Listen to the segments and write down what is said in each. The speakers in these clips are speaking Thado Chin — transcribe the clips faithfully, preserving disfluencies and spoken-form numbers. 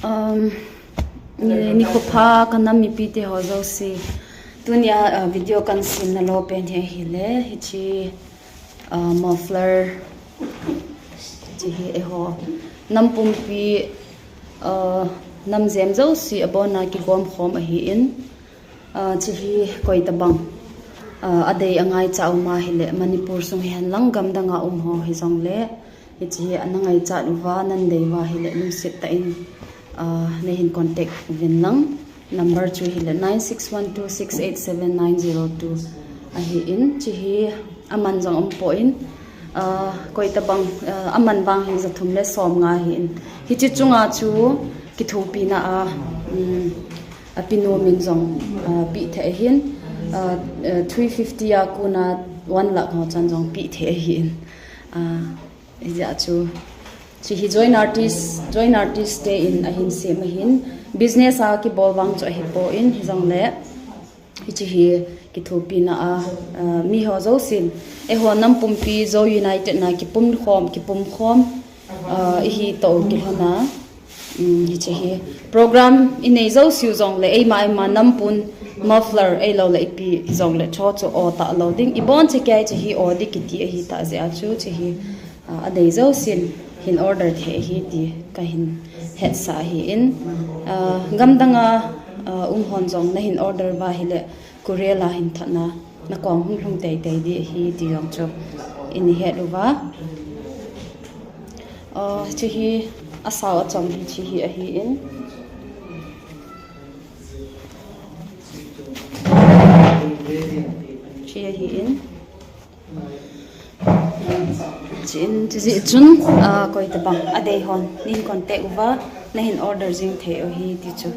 Um, ni, nikho pha ka nam mipite ho jouse. Tunia, uh, video kan semna lou pen hi ahile, hiche, uh, muffler, hiche hi eiho nam pumpi, uh, nam jem jouse abona kigom khom ahin. Ah, hiche hi koi tabang, ah, adei angaichat um ahile, Manipur sung hihen lang gamdang a um ho hijongle, hiche hi ana ngaichat uva, nadei uva ahile, lungset tah in, ah, neihin contact uvin lang. Number chu hile nine six one two six eight seven nine zero two ahin, hiche hi aman jong umpoi, ah, koi tabang, ah, aman vang hi ja thum le som nga ahin. Hiche chunga chu kithopina a, um, apinu min jong, ah, peh thei ahin, ah, ah, three fifty a kona one lakh ho chan jong peh thei ahin. Ah, hijeh chun, hiche hi joint artist, joint artist te in ahin sem ahin, business a kibol vang chu ahipoi, hijongle, hiche hi kithopina a, ah, mi ho jousen, eiho nam pumpi Zo United na kipum khom, kipum khom, ah, ihi toh kilhon a, um, hiche hi program inei jouseu jongle, eima, eima nam pun muffler eilou le ipi jongle, cho chu o talou ding. Ibon che kei hiche hi o di kiti ahitah jeh a chu, hiche hi, ah, adei jousen hin order thei ahi ti kahin hetsah ahin. Ah, gamdang a, ah, um hon jong nahin order uva ahile, courier a hin thot na, nakong hung lhung teitei di ahi ti jong chu ihin het uva. Ah, hiche hi asao achom hi hiche hi ahin. Hiche ahin. Hiche in, hiche jeh chun, ah, koi tabang adei hon neihin contact uva, nahin order jing thei u ahi ti chu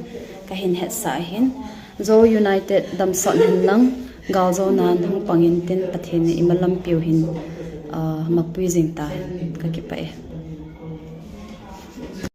kahin hetsah ahin. Zo United damsot hen lang, gal jou nan hung pang intin, Pathen in ima lampiu hin, ah, mapui jing tahen, kakipah e.